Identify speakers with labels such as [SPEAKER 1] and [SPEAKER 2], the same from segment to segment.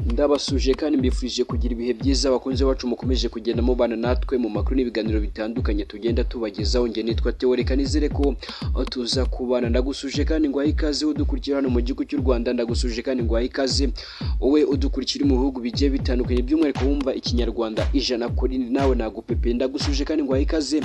[SPEAKER 1] Ndabasuje kandi mbifurije kugira ibihe byiza, abakunzi bacu mukomeje kugenda mubana natwe mu makuru n'ibiganiro bitandukanye tugenda tubagezaho. Njye nitwa Theo, reka nizere ko tuza kubana. Ndagusuje kandi ngo ikaze udukurikira hano mu gihugu cy'u Rwanda. Ndagusuje kandi ngo ikaze wowe udukurikira mu bihugu bigiye bitandukanye, by'umwihariko wumva Ikinyarwanda 100%, nawe nagupepe. Ndagusuje kandi ngo ikaze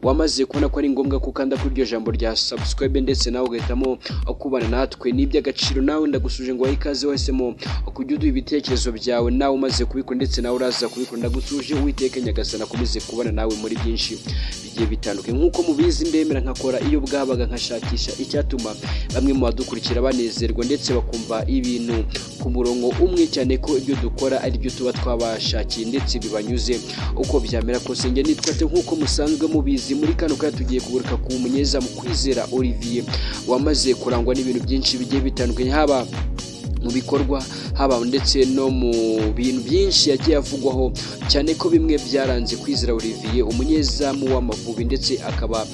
[SPEAKER 1] wamaze kubona ko ari ngombwa ko ukanda kuri iryo jambo rya subscribe, ndetse nawe ugahitamo kubana natwe, ni iby'agaciro. Nawe ndagusuje ngo ikaze wahisemo kujya uduha ibitekerezo byawe, nawe umaze kubikora ndetse nawe uraza kubikora. Ndagusuje, Uwiteka Nyagasani akomeze kubana nawe muri byinshi bigiye bitandukanye. Nk'uko mubizi, ndemera nkakora iyo bwabaga, nkashakisha icyatuma bamwe mu badukurikira banezerwa ndetse bakumva ibintu ku murongo umwe, cyane ko ibyo dukora ari byo tuba twabashakiye ndetse bibanyuze uko byamera kose. Njye nitwa Theo, nk'uko musanzwe mubizi. Muri kano kanya tugiye kugaruka ku munyezamu Kwizera Olivier, wamaze kurangwa n'ibintu byinshi bigiye bitandukanye, haba mu bikorwa, haba ndetse no mu bintu byinshi yagiye avugwaho, cyane ko bimwe byaranze Kwizera Olivier, umunyezamu w'Amavubi, ndetse akaba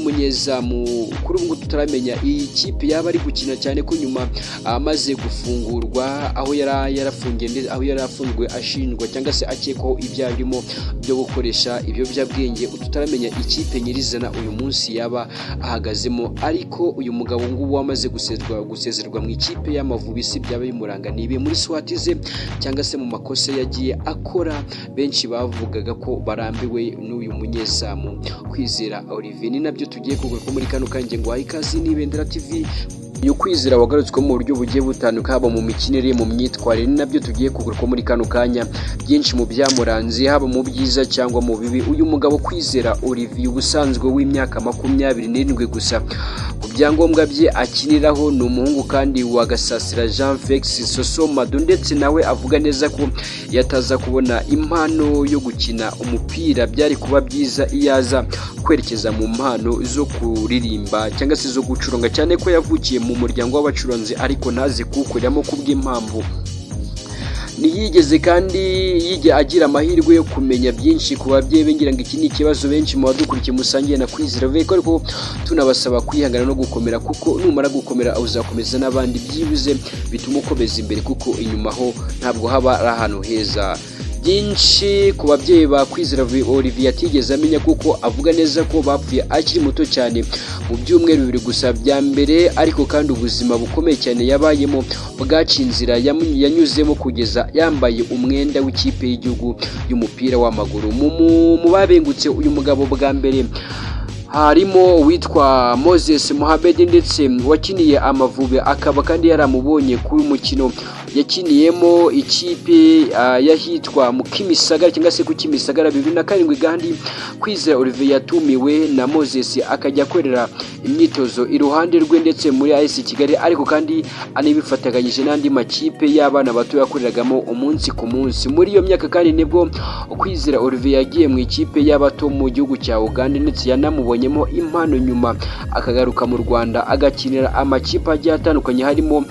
[SPEAKER 1] n'umunyezamu kuri ubu ngubu tutaramenya iyi kipe yaba ari gukina, cyane ko nyuma amaze gufungurwa aho yari yarafungiye, ndetse aho yari afunzwe ashinjwa cyangwa se akekwaho ibyaha birimo byo gukoresha ibiyobyabwenge, tutaramenya ikipe nyirizina uyu munsi yaba ahagazemo. Ariko uyu mugabo ngubu wamaze gusezerwa mu ikipe y'Amavubi, si byaba bimuranga ni ibi muri swati ze cyangwa se mu makosa yagiye akora, benshi bavugaga ko barambiwe n'uyu munyezamu Kwizera Olivier. Ni nabyo tugiye kugaruka muri kano kanya. Ngo ikaze ni Ibendera TV. Uyu Kwizera wagarutswe mu buryo bugiye butandukanye, haba mu mikinire, mu myitwarire, ni nabyo tugiye kugaruka muri kano kanya, byinshi mu byamuranze, haba mu byiza cyangwa mu bibi. Uyu mugabo Kwizera Olivier, ubusanzwe w'imyaka 27 gusa ku byangombwa bye akiniraho, ni umuhungu kandi wa Gasasira Jean Felix Soso Mado, ndetse nawe avuga neza ko yataza kubona impano yo gukina umupira byari kuba byiza iyo aza kwerekeza mu mpano zo kuririmba cyangwa se zo gucuranga, cyane ko yavukiye mu muryango w'abacuranzi ariko ntaze kuwukoreramo kubw'impamvu. Ntiyigeze kandi yijya agira amahirwe yo kumenya byinshi ku babyeyi be. Ngira ngo iki ni ikibazo benshi mu badukurikiye musangiye na Kwizera, ariko tunabasaba kwihangana no gukomera, kuko numara gukomera uzakomeza n'abandi, byibuze bituma ukomeza imbere, kuko inyuma ho ntabwo haba ari ahantu heza. Byinshi ku babyeyi ba Kwizera Olivier atigeze amenya, kuko avuga neza ko bapfuye akiri muto cyane, mu byumweru 2 gusa bya mbere. Ariko kandi ubuzima bukomeye cyane yabayemo bwaciye inzira yanyuzemo kugeza yambaye umwenda w'ikipe y'igihugu y'umupira w'amaguru. Mu babengutse uyu mugabo bwa mbere harimo uwitwa Moses Mohamed, ndetse wakiniye Amavubi, akaba kandi yaramubonye kuri mukino yakiniyemo ikipe y'ahitwa mu Kimisagara cyangwa se ku Kimisagara 2007. Kandi Kwizera Olivier yatumiwe na Moses akajya akorera imyitozo iruhande rwe ndetse muri AS Kigali, ariko kandi anibifatanyije n'andi makipe y'abana bato yakoreragamo umunsi ku munsi. Muri iyo myaka kandi nibwo Kwizera Olivier yagiye mu ikipe y'abato mu gihugu cya Uganda, ndetse yanamubonyemo impano, nyuma akagaruka mu Rwanda agakinira amakipe agiye atandukanye harimo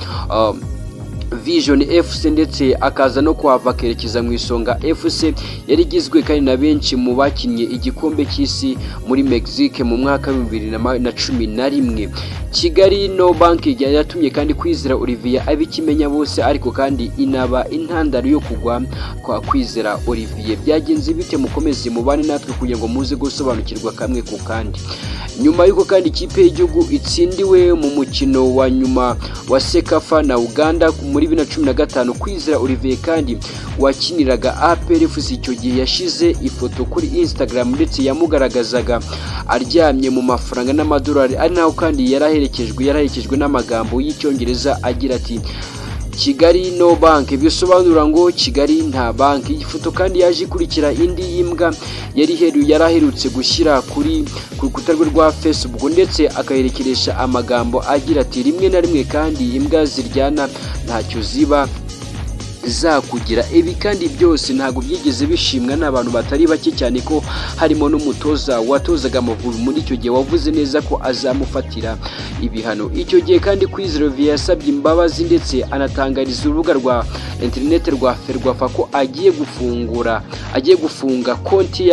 [SPEAKER 1] Vision FC, ndetse akaza no kuhava akerekeza mu Isonga FC yari igizwe kandi na benshi mu bakinnye igikombe cy'isi muri Mexique mu mwaka wa 2011. Kigali No Bank yatumye kandi Kwizera Olivier abikimenya bose, ariko kandi inaba intandaro yo kugwa kwa Kwizera Olivier. Byagenze bite? Mukomeze mubane natwe kugira ngo muze gusobanukirwa kamwe ku kandi. Nyuma y'uko kandi ikipe y'igihugu itsindiwe mu mukino wa nyuma wa CECAFA na Uganda muri 2015, Kwizera Olivier kandi wakiniraga APR FC icyo gihe yashize ifoto kuri Instagram, ndetse yamugaragazaga aryamye mu mafaranga n'amadolari, ari naho kandi yaraherekejwe n'amagambo y'Icyongereza agira ati "Kigali no bank", bisobanura ngo Kigali nta banki. Iyi foto kandi yaje ikurikira indi y'imbwa yari aherutse gushyira kuri ku rukuta rwe rwa Facebook, ndetse akayerekeresha amagambo agira ati "Rimwe na rimwe kandi imbwa ziryana ntacyo ziba zakugira." Ibi kandi byose ntabwo byigeze bishimwa n'abantu batari bake, cyane ko harimo n'umutoza watozaga Amavubi muri icyo gihe wavuze neza ko azamufatira ibihano. Icyo gihe kandi Kwizera Olivier yasabye imbabazi, ndetse anatangariza urubuga rwa interineti rwa FERWAFA ko agiye gufunga konti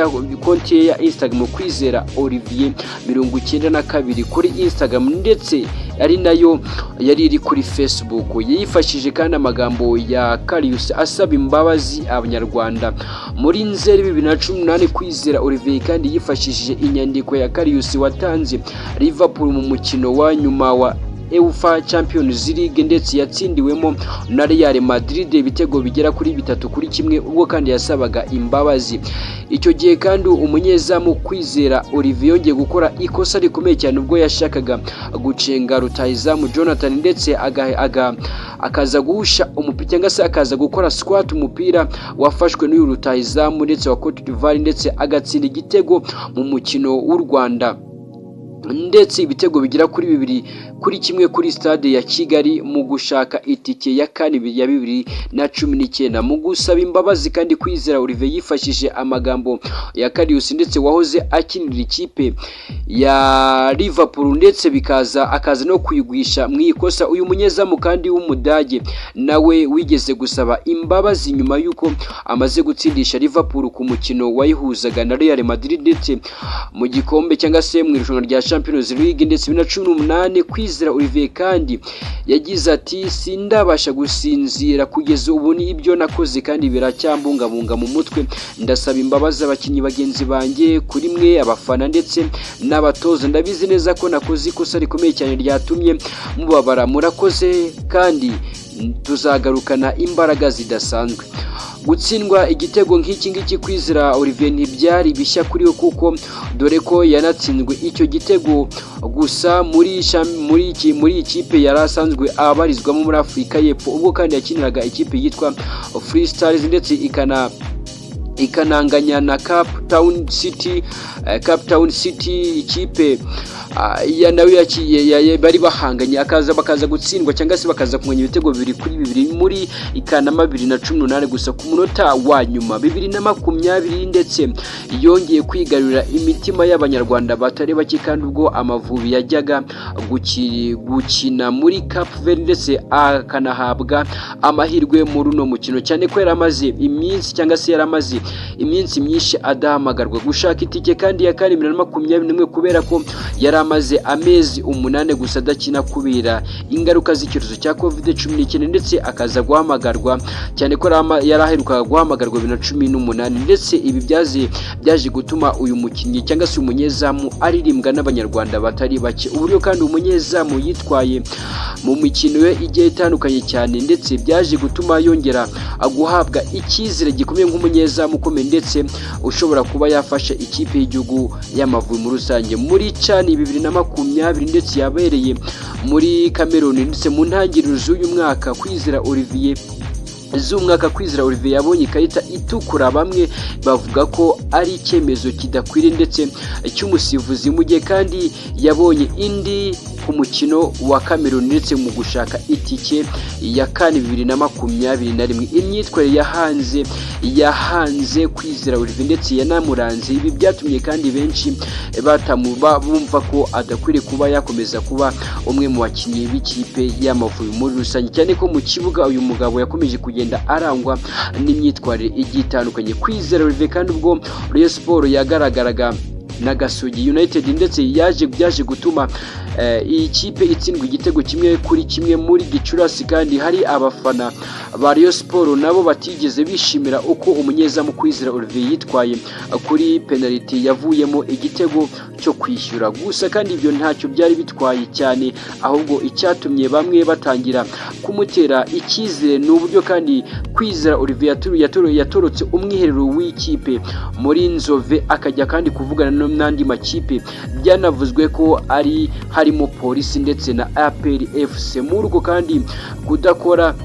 [SPEAKER 1] ye ya Instagram Kwizera Olivier 92 kuri Instagram, ndetse ari nayo yari iri kuri Facebook. Yifashishije kandi amagambo ya Karius asaba imbabazi Abanyarwanda. Muri Nzeri 2018, Kwizera Olivier kandi yifashishije inyandiko ya Karius watanze Liverpool mu mukino wa nyuma wa UEFA Champions League, ndetse yatsindiwemo na Real Madrid ibitego bigera kuri 3-1, ubwo kandi yasabaga imbabazi. Icyo gihe kandi umunyezamu Kwizera Olivier yongeye gukora ikosa rikomeye cyane ubwo yashakaga gucenga rutahizamu Jonathan, ndetse akaza guhusha umupira cyangwa se akaza gukora squat umupira wafashwe n'uyu rutahizamu ndetse wa Cote d'Ivoire, ndetse agatsinda igitego mu mukino w'u Rwanda, ndetse ibitego bigera kuri 2-1 kuri Stade ya Kigali mu gushaka itike ya CAN ya 2019. Mu gusaba imbabazi kandi, Kwizera Olivier yifashishije amagambo ya Karius ndetse wahoze akinira ikipe ya Liverpool, ndetse bikaza akaza no kuyigwisha mu ikosa. Uyu munyezamu kandi w'Umudage nawe wigeze gusaba imbabazi nyuma y'uko amaze gutsindisha Liverpool ku mukino wayihuzaga na Real Madrid, ndetse mu gikombe cyangwa se mu irushanwa rya Champions League, ndetse 2018. Kwizera Olivier kandi yagize ati: "Sindabasha gusinzira kugeza ubu, ni ibyo nakoze kandi biracyambungabunga mu mutwe. Ndasaba imbabazi abakinnyi bagenzi banjye, kuri mwe abafana ndetse n'abatoza. Ndabizi neza ko nakoze ikosa rikomeye cyane ryatumye mubabara. Murakoze kandi tuzagarukana imbaraga zidasanzwe." Gutsindwa igitego nk'iki ngiki Kwizera Olivier ntibyari bishya kuri we, kuko dore ko yanatsinzwe icyo gitego gusa muri iyi kipe yari asanzwe abarizwamo muri Afurika y'Epfo, ubwo kandi yakiniraga ikipe yitwa Free Stars, ndetse ikananganya na Cape Town City. Cape Town City, ikipe ya nawe bari bahanganye, akaza bakaza gutsindwa cyangwa se bakaza kunganya ibitego 2-2 muri Ikanama 2018, gusa ku munota wa nyuma. 2020 ndetse yongeye kwigarurira imitima y'Abanyarwanda batari bake kandi, ubwo Amavubi yajyaga gukina muri Cape Verde, ndetse akanahabwa amahirwe muri uno mukino, cyane ko yari amaze iminsi cyangwa se yari amaze iminsi myinshi adahamagarwa gushaka itike kandi ya kane 2021, kubera ko yari amaze amezi 8 gusa adakina kubera ingaruka z'icyorezo cya Covid-19, ndetse akaza guhamagarwa cyane ko yari aherukaga guhamagarwa 2018. Ndetse ibi byaje gutuma uyu mukinnyi cyangwa se umunyezamu aririmbwa n'Abanyarwanda batari bake. Uburyo kandi umunyezamu yitwaye mu mikino ye igiye itandukanye cyane, ndetse byaje gutuma yongera guhabwa icyizere gikomeye nk'umunyezamu ukomeye, ndetse ushobora kuba yafasha ikipe y'igihugu y'Amavubi muri rusange. Muri CAN 2020 ndetse yabereye muri Cameroon, ndetse mu ntangiriro z'uyu mwaka Kwizera Olivier z'umwaka, Kwizera Olivier yabonye ikarita itukura, bamwe bavuga ko ari icyemezo kidakwiriye ndetse cy'umusifuzi, mu gihe kandi yabonye indi ku mukino wa Cameroon, ndetse mu gushaka itike ya CAN 2021. Imyitwarire yahanze Kwizera Olivier ndetse yanamuranze, ibi byatumye kandi benshi bumva ko adakwiriye kuba yakomeza kuba umwe mu bakinnyi b'ikipe y'Amavubi muri rusange, cyane ko mu kibuga uyu mugabo yakomeje kugenda arangwa n'imyitwarire igiye itandukanye. Kwizera Olivier kandi, ubwo Rayon Sport yagaragaraga na Gasogi United, ndetse byaje gutuma iyi kipe itsindwa igitego 1-1 muri Gicurasi, kandi hari abafana ba Rayon Sport nabo batigeze bishimira uko umunyezamu Kwizera Olivier yitwaye kuri penalty yavuyemo igitego cyo kwishyura. Gusa kandi ibyo ntacyo byari bitwaye cyane, ahubwo icyatumye bamwe batangira kumutera icyizere ni uburyo kandi Kwizera Olivier yatorotse umwiherero w'ikipe muri Nzove, akajya kandi kuvugana n'andi makipe byanavuzwe ko ari harimo Polisi ndetse na APR FC. Muri uko kandi kudakora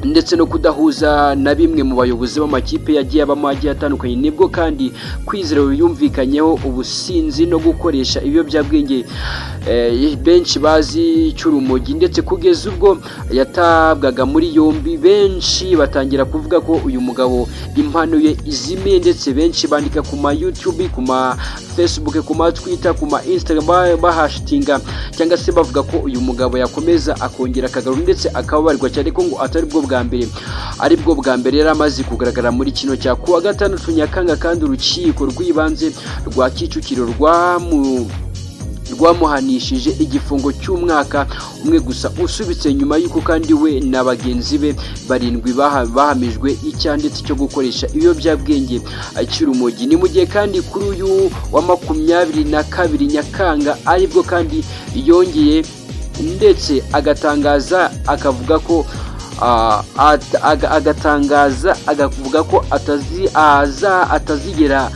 [SPEAKER 1] ndetse no kudahuza na bimwe mu bayobozi b'amakipe yagiye abamo agiye atandukanye, nibwo kandi Kwizera yumvikanyeho ubusinzi no gukoresha ibiyobyabwenge benshi bazi cy'urumogi, ndetse kugeza ubwo yatabwaga muri yombi, benshi batangira kuvuga ko uyu mugabo impano ye izimiye, ndetse benshi bandika ku ma YouTube, ku ma Facebook, ku ma Twitter, ku ma Instagram, bahashitinga cyangwa se bavuga ko uyu mugabo yakomeza akongera akagarura ndetse akababarirwa, cyane ko ngo atari bwo bwa mbere, ari bwo bwa mbere yari amaze kugaragara muri kino cya. Kuwa gatandatu Nyakanga kandi, urukiko rw'ibanze rwa Kicukiro rwamu Rwamuhanishije igifungo cy'umwaka umwe gusa usubitse, nyuma y'uko kandi we na bagenzi be barindwi bahamijwe icyaha ndetse cyo gukoresha ibiyobyabwenge cy'urumogi. Ni mu gihe kandi kuri uyu wa 22 Nyakanga aribwo kandi yongeye ndetse agatangaza akavuga ko agatangaza agavuga ko atazigera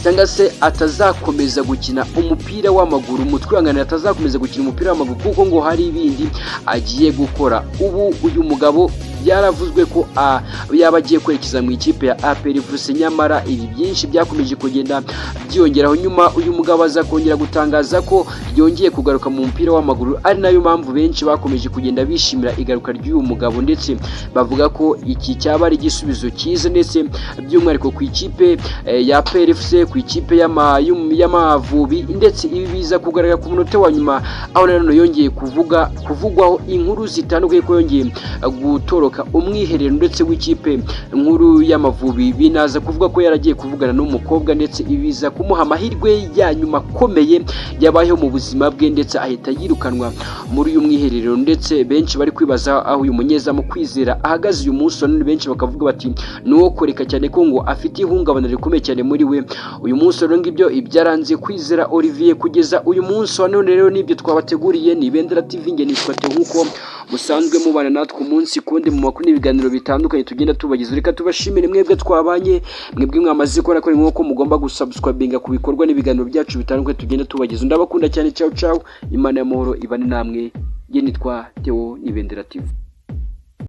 [SPEAKER 1] cyangwa se atazakomeza gukina umupira w'amaguru, mutwihanganira, atazakomeza gukina umupira w'amaguru kuko ngo hari ibindi agiye gukora. Ubu uyu mugabo byaravuzwe ko yaba agiye kwerekeza mu ikipe ya APR FC, nyamara ibi byinshi byakomeje kugenda byiyongeraho. Nyuma uyu mugabo aza kongera gutangaza ko yongeye kugaruka mu mupira w'amaguru, ari nayo mpamvu benshi bakomeje kugenda bishimira igaruka ry'uyu mugabo, ndetse bavuga ko iki cyaba ari igisubizo cyiza, ndetse by'umwihariko ku ikipe ya APR FC, ku ikipe y'Amavubi. Ndetse ibi biza kugaragara ku munota wa nyuma, aho nanone yongeye kuvugwaho inkuru zitandukanye ko yongeye gutoroka umwiherero ndetse w'ikipe nkuru y'Amavubi. Binaza kuvuga ko yaragiye kuvugana n'umukobwa, ndetse ibiza kumuha amahirwe ya nyuma akomeye yabayeho mu buzima bwe, ndetse ahita yirukanwa muri uyu mwiherero. Ndetse benshi bari kwibaza aho uyu munyezamu Kwizera ahagaze uyu munsi wa none. Benshi bakavuga bati ni uwo kureka cyane ko ngo afite ihungabana rikomeye cyane muri we uyu munsi. Rero ngibyo ibyaranze Kwizera Olivier kugeza uyu munsi wa none. Rero nibyo twabateguriye, ni Ibendera TV, nge nitwa Theo, nk'uko musanzwe mubana natwe umunsi kundi mu makuru n'ibiganiro bitandukanye tugenda tubagiza. Reka tubashimire mwebwe twabanye, mwebwe mwamaze gukora ko nk'uko mugomba gusubscribinga ku bikorwa n'ibiganiro byacu bitandukanye tugenda tubagiza. Ndabakunda cyane, ciao ciao, Imana y'amahoro ibane namwe. Nge nitwa Theo, ni Ibendera TV.